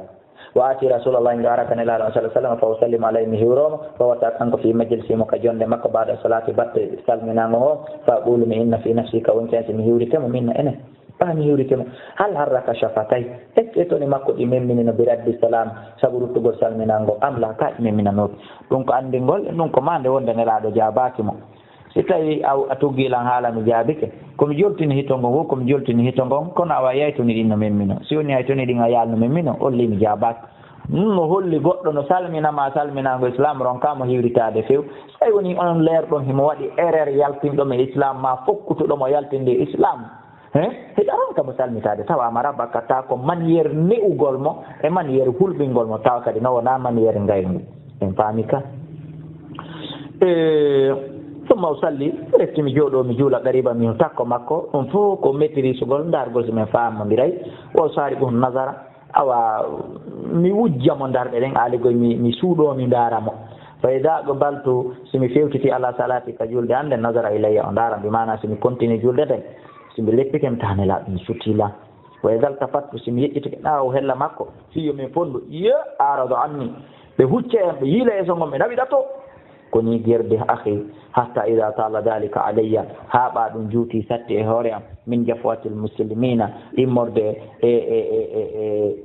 Wa ati Rasulallah, miɗo ara ka Nelaaɗo on, sallallahu alaihi wasallam, fa usallimu alayhi, mi hiwroo mo, fa wata kanko fi majlisi mo, ka jonde makko, ba'da salati, batte salminaango ngo, fa aqulu, mi inna fi nafsi, ka wonki an, si mi hiwrike mo, minna enen, ɓaa mi hiwrike mo, hal harraka shafatay, est-ce que toni makko ɗi memminino bi raddi salam, sabu ruttugol salminaango, am la, ka ɗi memminanooki? Ɗum ko anndingol, ɗum ko maande wonde Nelaaɗo jaabaaki mo. Si tawi a, a tuggii lan haala mi jaabike, ko mi joltini hito ngon, wo ko mi joltini hito ngon, kono awa yaytoni ɗin no memmino. Si woni yaytoni ɗin a yaal no memmino, holli mi jaabaaki. Ɗum no holli goɗɗo no salmina ma salminaango Islam, ronka mo hiwritaade few. Si tawi woni on leer ɗon himo waɗi erreur yaltinɗo mo Islam, ma fokkutuɗo mo yaltinde Islam. He? Hiɗa ronka mo salmitaade, tawa ama rabaka ta ko manière ne'ugol mo e manière hulɓingol mo, tawa kadi no wona manière ngayngu. En faami ka? E, summa usalli, refti mi jooɗo, mi juula qariba min, takko makko. Ɗum fof ko maîtrisugol, ndaargol si men faamondiray. O saari ɗum nazara. Awa, mi wujja mo ndarɗe ɗen, aaligoy mi, mi suuɗo, mi ndaara mo. Fa ida aqbaltu, si mi fewtiti ala salati, ka julde an nden, nazara ilayya, o ndaara, bi maana si mi continue julde nden, si mi leppike, mi tawa Nelaaɗo mi sutii lan. Wa idha iltafattu, si mi yeƴƴitike ɓaawo hella makko, fii yo min fonndu, ya arado anni, ɓe hucca en, ɓe yiila yeeso ngon, ɓe naɓiɗa to. Ko ni gerde, akhi, hatta idha tala dhalika alayya, haa ɓaa ɗum juuti, satti e hoore am, min jafwatil muslimina, immorde e, e, e, e, e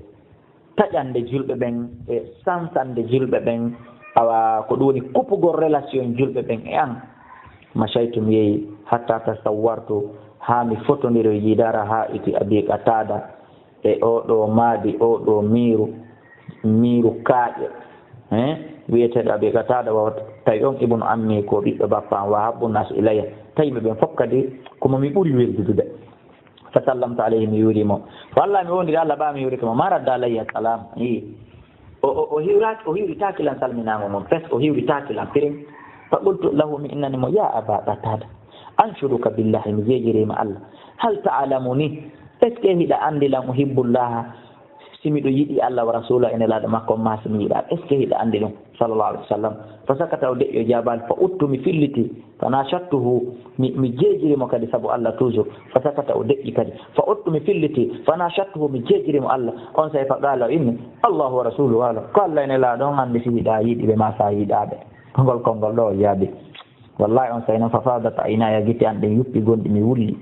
taƴande julɓe ɓen, e sansande julɓe ɓen, awa, ko ɗum woni kupugol relation julɓe ɓen e an. Mashaytu, mi yehi, hatta tasawwartu, haa mi fotondiro, jidara ha'iti Abi Qatada, e oo ɗoo maadi, oo ɗoo miiru, miiru kaaƴe, eh, wiyeteeɗo Abi Qatada, wa tawi on ibnu ammi, ko ɓiɗɗo bappa am, wa ahabbu nas ilayya, tawi ɓe ɓen fof kadi ko mo mi ɓuri weldude. Sallamtu alayhi, mi yuuri mo. Walla mi wondiri Allah ɓa mi yuurike mo. Ma radda alayya salam. Ii. O, o, o hiwraaki, o hiwritaaki lan salminaango ngon. Pes, o hiwritaaki lan pirin. Fa qultu lahu, mi innani mo, ya Aba Qatada, anshuduka billahi, mi jeejiriima Allah. Hal ta'lamuni? Est-ce que hiɗa anndi lan uhibbullaha? Si miɗo yiɗi Allah wa rasula e nelaaɗo makko, ma si mi yiɗa, est-ce que hiɗa anndi ɗum? Sallallahu alayhi wa sallam. Fa sakata, o deƴƴi, o jaabaali. Fa uttu, mi filliti. Fa nashattuhu, mi, mi jeejiri mo kadi sabu Allah toujours. Fa sakata, o deƴƴi kadi. Fa uttu, mi filliti. Fa nashattuhu, mi jeejiri mo Allah. On say fa qala, o inni, Allahu wa rasuluhu a'lam. Ko Allah e nelaaɗo on anndi si hiɗa yiɗi ɓe ma sa yiɗa ɓe. Ngol konngol ɗo o jaabi. Wallahi on say noon fa fadat aynaya, gite an ɗen yuppi gonɗi, mi wulli.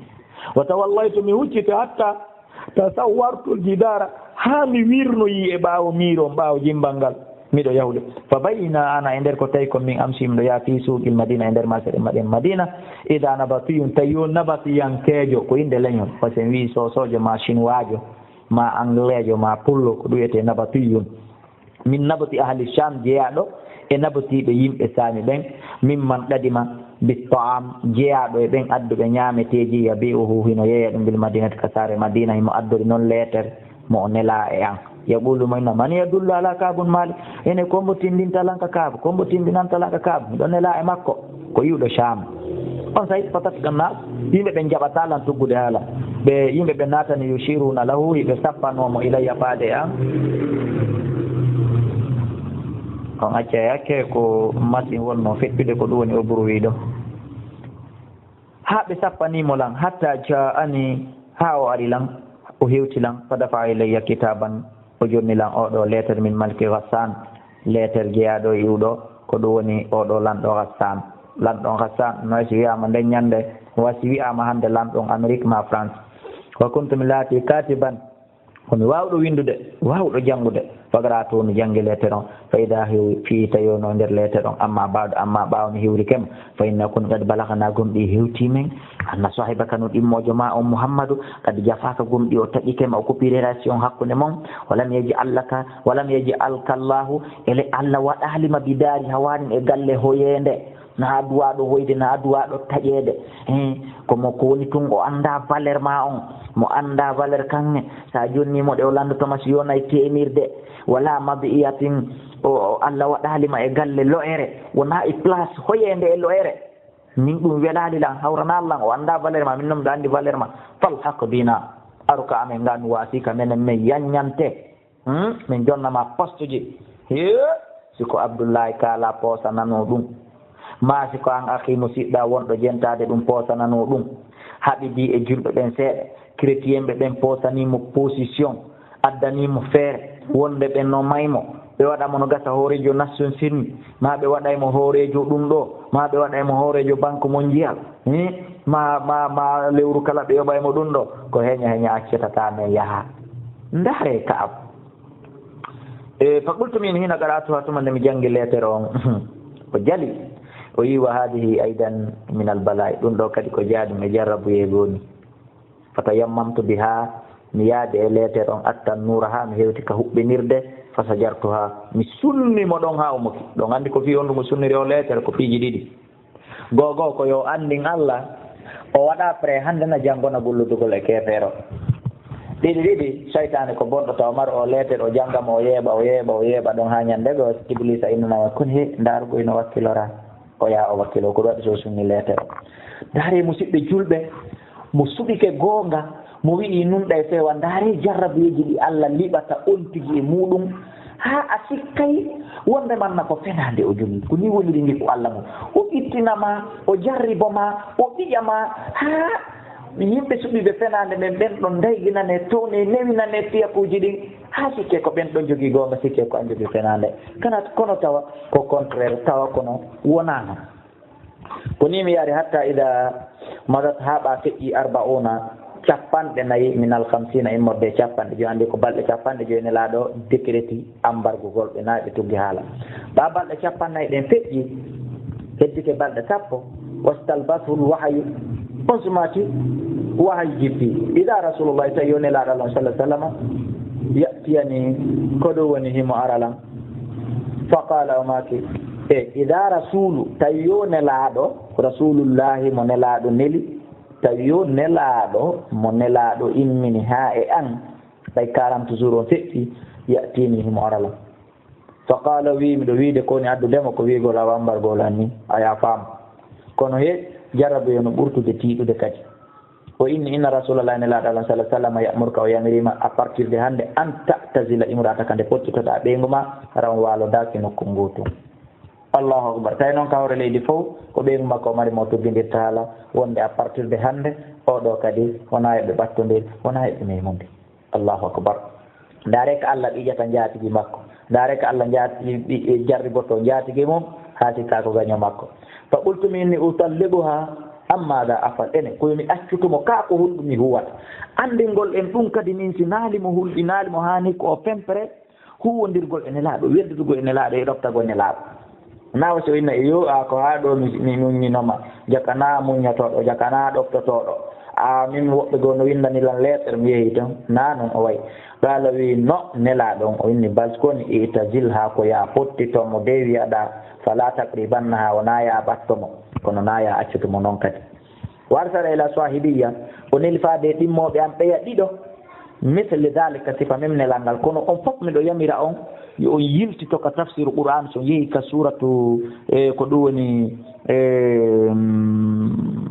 Wa tawallaytu, mi hucciti hatta tasawwartul jidara, haa mi wirnoyi e ɓaawo miiro on, ɓaawo jimbal ngal, miɗo yahude. Fa bayna ana, e nder ko tawi ko min amshi, miɗo yaha fi suuqil Madina, e nder marché ɗen Madina, ida nabatiyun, tawi yo nabatiyankeejo, ko innde leñol, par ce que en wii soosoojo ma chinoisjo, ma angleejo, ma pullo, ko ɗum wiyetee nabatiyun. Min nabati ahli Sham, jeyaaɗo e nabatiiɓe yimɓe Saami ɓen, mimman qadima bit-ta'am, jeyaaɗo e ɓen adduɓe ñaameteeji, yabi'uhu, hino yeeya ɗum bil Madinati, ka saare Madina, himo addori non leeter mo o nelaa e an. Yaqulu, mo inna, man yadullu ala Ka'b bun Malik? Ene, ko mbo tinndinta lan ka Ka'b? Ko mbo tinndinanta lan ka Ka'b? Miɗo nelaa e makko. Ko iwɗo Sham. On say fatat ganna, yimɓe ɓen jaɓataa lan tuggude haala. Ɓe, yimɓe ɓe naatani, yushiruna lahu, hiɓe sappanoo mo, ilayya, faade e an. On acca e hakke ko machine wonnoo feƴƴude, ko ɗum woni o bruit ɗo. Haa ɓe sappanii mo lan, hatta ja'ani, haa o ari lan, o hewti lan, fa dafa'a ilayya kitaban, o jonni lan oo ɗoo leeter min maliki Ghassan, leeter jeyaaɗo e iwɗo, ko ɗum woni oo ɗoo lanɗo Ghassan. Lanɗo Ghassan, no si wi'aama nden ñannde, wa si wi'aama hannde lanɗo Amerique ma France. Wa kuntu, mi laati, katiban, ko mi waawɗo winndude, waawɗo janngude. Fa qara'tu, mi janngi leeter on, fa ida huwa fii, tawi wonno nder leeter on, amma ba'du, amma ɓaawo mi hiwrike ma, fa inna, kono qad balagana, gomɗii hewtii men, anna sahibaka, no ɗimmoojo ma on Muhammadu, qad jafaaka, gomɗii o taƴike ma, o coupii relation hakkunde mon, walam yaj'al laka, walam yaj'alka Allahu, ele Allah waɗaali ma, bidaari hawaanin, e galle hoyeende, na duwaaɗo hoyde, na duwaaɗo taƴeede. Hein, ko mo ko woni tun, o anndaa valeur ma on, mo anndaa valeur kan, sa jonni mo ɗe, o lanndoto ma si yonay teemirde, wala mabiyatin, o, o Allah waɗaali ma e galle lo'ere, wonaa e place hoyeende e lo'ere. Min ɗum welaali lan, hawranaa lan, o anndaa valeur ma, min non miɗo anndi valeur ma. Falhaq bina, aru ka amen, ngan waasi ka menen, men yanñante. Hmm? Min jonna ma poste ji. Hee, si ko Abdullahi Kaala poosananoo ɗum, maa si ko an akhi musiɗɗa wonɗo jentaade ɗum poosananoo ɗum, haɓidii e julɓe ɓen seeɗa, chrétien ɓe ɓen poosanii mo position, addanii mo feere, wonde ɓe no may mo, ɓe waɗa mo no gasa hooreejo Nations Unies, maa ɓe waɗay mo hooreejo ɗum ɗo, maa ɓe waɗay mo hooreejo Banque Mondiale, hmm? Ma, ma, ma lewru kala ɓe yoɓay mo ɗum ɗo, ko heña heña accatataa men yaha. Ndaaree Ka'ab. E, fa qultu min hina qara'tuha, tuma nde mi janngi leetere on, o jali. O yi wa hadihi aidan min al bala'i, ɗum ɗo kadi ko jaaɗum e jarrabuyeego woni. Fa tayammamtu biha, mi yaadi e leetere on, attan nuura, haa mi hewti ka huɓɓinirde, fa sajartuha, mi sunni mo ɗon haa o moki. Ɗon anndi ko fii on ɗum o sunniri o leetere ko piiji ɗiɗi. Goo goo ko yo anndin Allah, o waɗa prêt hannde na janngo na gulludugol e keefeero. Ɗiɗi ɗiɗi, saytaane ko bonɗo tawa mar o leeter, o jannga mo, o yeeɓa, o yeeɓa, o yeeɓa ɗon haa ñannde goo Ibliisa innana mo, kun he, ndaar goy no wakkilora. O yaha o wakkilo, ko ɗum waɗi so sunni leeter o. Ndaaree musiɓɓe julɓe, mo suɓike goonga, mo wi'i nunɗa e feewa, ndaaree jarrabuyeeji ɗi Allah liɓata on tigi e muuɗum, haa a sikkay wonde manna ko fenaande o jogii. Ko nii woniri ngiɗu Allah mum. O ittina ma, o jarribo ma, o ɓiƴa ma, haa yimɓe suɓiiɓe fenaande men ɓen ɗon ndayginane, towne, newinane fiyakuuji ɗin, haa sikke ko ɓen ɗon jogii goonga, sikke ko an jogii fenaande. Kana, kono tawa ko contraire, tawa kono wonaa non. Ko nii mi yaari hatta ida madat, haa ɓa feƴƴi arba'una, capanɗe nayi, min al khamsina, immorde e capanɗe joyi. Anndi ko balɗe capanɗe joyi Nelaaɗo décréti ambargugol ɓe, nayi ɓe tuggi haala. Ɓa balɗe capannayi ɗen feƴƴi, heddike balɗe sappo, wastalbathul wahyu, on sumaaki wahyu jippi. Ida Rasulullahi, tawi yo Nelaaɗo Allah sallallahu alaihi wasallam ya'tiyani, ko ɗum woni himo ara lan. Faqala, o maaki, e, ida rasulu, tawi yo Nelaaɗo, Rasulullahi mo Nelaaɗo neli, Tawi yo nelaaɗo, mo nelaaɗo immini haa e an, ɓay quarante jours on feƴƴi, ya'tiinii himo ara lan. Fa qaala, wii, miɗo wiide ko woni addude mo ko wiigol awa ambargol an ni, a yaa faam. Kono he jarrabu yo no ɓurtude tiiɗude kadi. O inni, inna Rasuulallahi, nelaaɗo Allah, sallallaahu alayhi wa sallam, ya'muruka, o yamiriima à partir de hannde, an ta'tazila imra'ataka, nde pottitoɗaa ɓeyngu ma, hara on waalodaaki nokku ngootu. Allahu akbar. Tawi noon ka hoore leydi fof, ko ɓeyngu makko o mari mo tuggindirta haala, wonde à partir de hannde, oɗo kadi, wonaa eɓe ɓattondir, wonaa eɓe meemundir. Allahu akbar. Ndaare ko Allah ɓijata njaatigi makko. Ndaare ko Allah njaati-, ɓi-, jarriboto njaatigi mum, haa sikka ko gaño makko. Fa qultu mi inni utalliquha, amma da afal. Ene, ko yo mi accutu mo, kaa ko honɗum mi huwata? Anndingol en ɗum kadi min si naali mo hulɓi, naali mo haani ko o pempere, huwwondirgol e nelaaɗo, weldidugol e nelaaɗo, e ɗoftagol nelaaɗo. Naa o si o inna e yo, a ko haa ɗo mi, mi muññinoma, jakanaa muññotooɗo, jakanaa ɗoftotooɗo. A min woɓɓe goo no winndani lan lettre, mi yehi ton. Naa non o wayi. Qaala wi no nelaaɗo on, o inni, bal ko woni, i'tazil haa ko yaa pottito mo de wi'aɗa, fala taqribannaha, o naa yaa ɓatto mo, kono naa yaa accutu mo non kadi. Wa arsala ila sahibiyya, o neli faade e ɗimmooɓe am ɓeya ɗiɗo, misli dhalika, sifa mem nelal ngal. Kono on fof miɗo yamira on, yo on yiltito ka tafsiru Qur'an, so yehi ka suratu, e, ko ɗum woni, e, mm,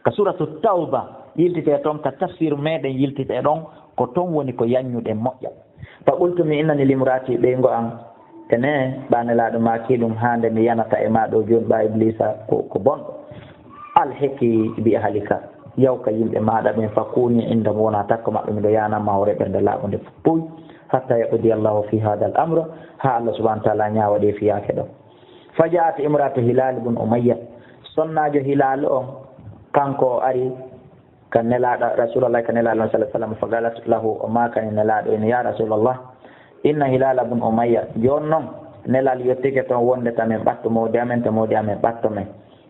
ka suratu Tawba, yiltite ton ka tafsiru meɗen, yiltite ɗon, ko ton woni ko yanñuɗen moƴƴa. Fa qultu, mi innani limraati ɓeyngu an, ene, ɓa nelaaɗo maaki ɗum, haa nde mi yanata e maa ɗo jooni, ɓa Ibliisa ko, ko bonɗo. Alhiqi bi ahlika, yaw ka yimɓe maaɗa ɓen, fa kuuni inda, mo wona takko maɓɓe, miɗo yaanama hoore ɓe nde laaɓunde puy, hatta yaqdi Allahu fi hadha al amr, haa Allah subhanahu wa ta'ala ñaawa ɗe fiyaake ɗo. Fa ja'at imra'atu Hilal bun Umayya, sonnaajo Hilal on, kanko o ari, ka nelaaɗo, Rasulallah, ka nelaaɗo on, sallallahu alaihi wasallam, fa qalat lahu, o maakani nelaaɗo en, ya Rasulallah, inna Hilal bun Umayya, jooni non, nelal yottike ton wonde tamen ɓatto moodi amen, to moodi amen ɓatto men.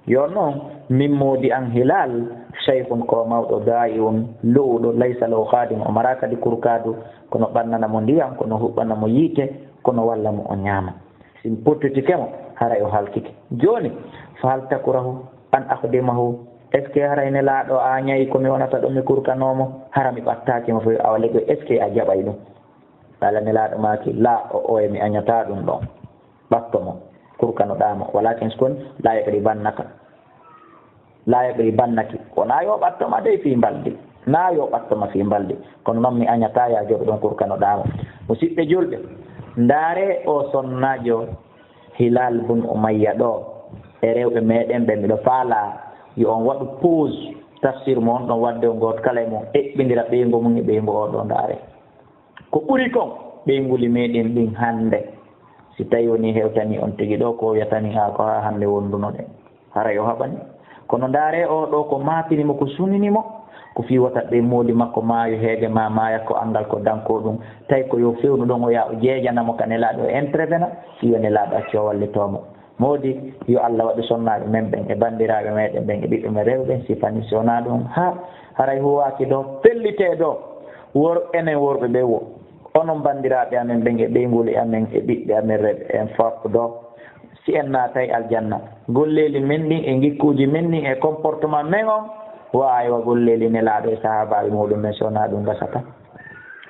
Jooni non, min moodi an Hilal, shaykhun ko mawɗo, da'iun, lu'uɗo, laysa lahu khadim, o maraa kadi kurkaadu, kono ɓannana mo ndiyam, kono huɓɓana mo yiite, kono walla mo o ñaama. Si mi pottitike mo, haray o halkike. Jooni, fa hal takrahu an akhdimahu? Est ce que haray nelaaɗo a ñayi ko mi wonata ɗo mi kurkanoo mo? Hara mi ɓattaaki mo fof, awa lego, est ce que a jaɓay ɗum? Qala nelaaɗo maaki, la, o oye mi añataa ɗum ɗon. Ɓatto mo, kurkanoɗaa mo. Walakin si kon, la yaqribannaka. La yaqribannaki. Ko naa yo ɓatto ma dey fii mbaldi. Naa yo ɓatto ma fii mbaldi. Kono non mi añataa yaa joɓo ɗon kurkanoɗaa mo. Musidɓe julɓe, ndaare o sonnaajo Hilal bun Umayya ɗo, e rewɓe meɗen ɓe, miɗo faalaa yo on waɗu pause tafsir mo on ɗon waɗde on gooto kala e mon eɓɓindira ɓeyngu mum e ɓeyngu oo ɗo ndaare. Ko ɓuri kon, ɓeynguli meɗen ɗin hannde, si tawi woni hewtani on tigi ɗo ko wiyatani haa ko haa hannde wondunoɗen. Haray o haɓani. Kono ndaare oo ɗo ko maatini mo, ko sunini mo, ko fii wota ɓe moodi makko maayo heege ma maaya ko anngal ko dankoo ɗum. Tawi ko yo fewnu ɗon o yaa o jeejana mo ka nelaaɗo o intervena, fii yo nelaaɗo accu o wallitoo mo. Moodi, yo Allah waɗu sonnaaɓe men ɓen e banndiraaɓe meɗen ɓen e ɓiɓɓe men rewɓe ɓen sifani si wonaa ɗum. Ha, haray huwaaki ɗo, pellitee ɗo. Wor-, enen worɓe ɓe wo. Onon banndiraaɓe amen ɓen e ɓeynguli amen e ɓiɓɓe amen rewɓe en fof ɗo. Si en naatay aljanna, golleeli men ɗin e ngikkuuji men ɗin e comportement men on, wa aywa golleeli nelaaɗo e sahaabaaɓe muɗum men si wonaa ɗum gasata.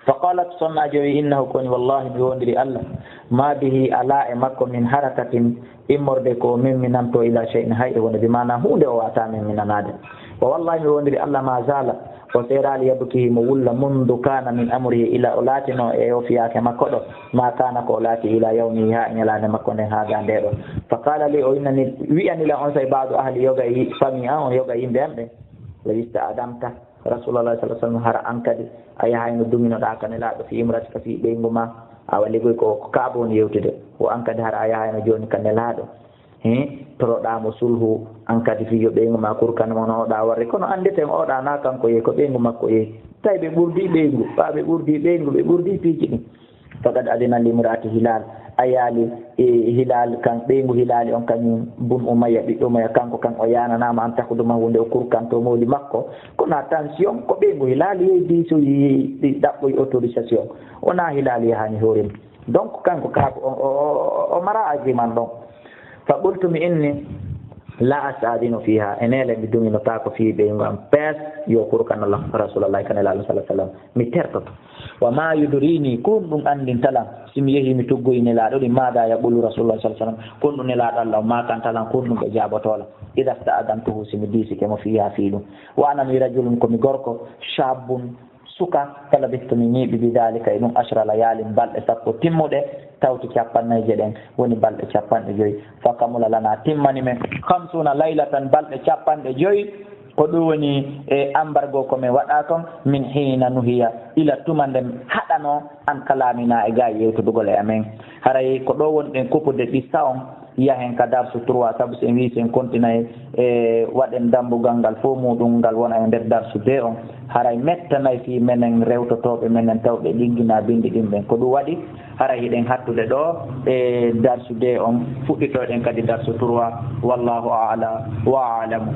Fa qalat, sonnaajo wi, innahu koni, wallahi mi wondiri Allah, ma bihi, alaa e makko min harakatin, immorde ko min minanto ila shay'in hay e wonde, bi maana huunde o waata min minanaade. Wa wallahi mi wondiri Allah ma zala, o seeraali yabki mo wulla mundu kana min amrihi ila o laatino e o fiyaake makko ɗo, ma kana ko o laati ila yawmihi haa e ñalaande makko nden haa ga nde ɗo. Fa qala li, o innani, wi'ani la on say ba'du ahli yoga e famille an, on yoga yimɓe an ɓen. La yista adamta. Rasulallah sallallahu alaihi wasallam, hara an kadi a yahayno duŋinoɗaa ka nelaaɗo fii imratika fii ɓeyngu ma, awa ligoy ko, ko kaaba woni yewtude. Wo an kadi hara a yahayno jooni ka nelaaɗo. He, toroɗaa mo sulhu, an kadi fii yo ɓeyngu ma kurkan mo no oɗa warri. Kono annditen oɗa na kanko yehi, ko ɓeyngu makko yehi. Tawi ɓe ɓurdi ɓeyngu, ɓa ɓe ɓurdi ɓeyngu, ɓe ɓurdi piiji ɗin. Faqad adina limraati Hilal, a yaali e Hilal kan, ɓeyngu Hilali on kañum, bun Umayya, ɓiɗɗo Umayya, kanko kan o yaananaama an takudumahu nde o kurkanto mooli makko. Kono attention, ko ɓeyngu Hilali yehi diisoyi, ɗi ɗaɓɓoyi autorisation. Wonaa Hilali yahani hoore mum. Donc, kanko kaako o, o, o, o mara agreement ɗon. Fa qultu mi inni, La asta'dinu fiha, e nele mi duŋinotaako fii ɓeyngu am pees, yo kurkana lam Rasuulullaahi kan e Laaɗo sallallaahu alayhi wa sallam, mi tertoto. Wa ma yudrini, ko honɗum anndinta lam, si mi yehi mi tuggoyi Nelaaɗo ɗi, maada yaqulu Rasuulullaahi sallallaahu alayhi wa sallam, ko honɗum Nelaaɗo Alla o maakanta lam, ko honɗum ɓe jaabotoo lam, ida sta'dantuhu, si mi diisike mo fiha fii ɗum. Wa ana mi rajulun, ko mi gorko, shabbun, suka, falabistu mi ñiiɓi, bidaalika e ɗum, ashra layaalin, balɗe sappo timmuɗe, tawti cappannayi e jeeɗiɗi, woni balɗe capanɗe joyi. Fa kamula lana, timmani men, khamsuuna laylatan, balɗe capanɗe joyi, ko ɗum woni e ambargo ko men waɗa kon, min hiina nuhiya, ila tuma nden haɗanoo, an kalaamina e gaa yewtudugol e amen. Haray ko ɗo wonɗen kupude qissa on, yahen ka darsu trois, sabu si en wii si en kontinay e waɗen dambugal ngal fof muɗum, ngal wona e nder darsu deux on. Haray mettanay fii menen rewtotooɓe menen tawɓe ɗiggina binndi ɗin ɓen. Ko ɗum waɗi haray hiɗen hattude ɗo e darsu deux on, fuɗɗitoɗen kadi darsu trois. Wallahu a'la wa a'lamu.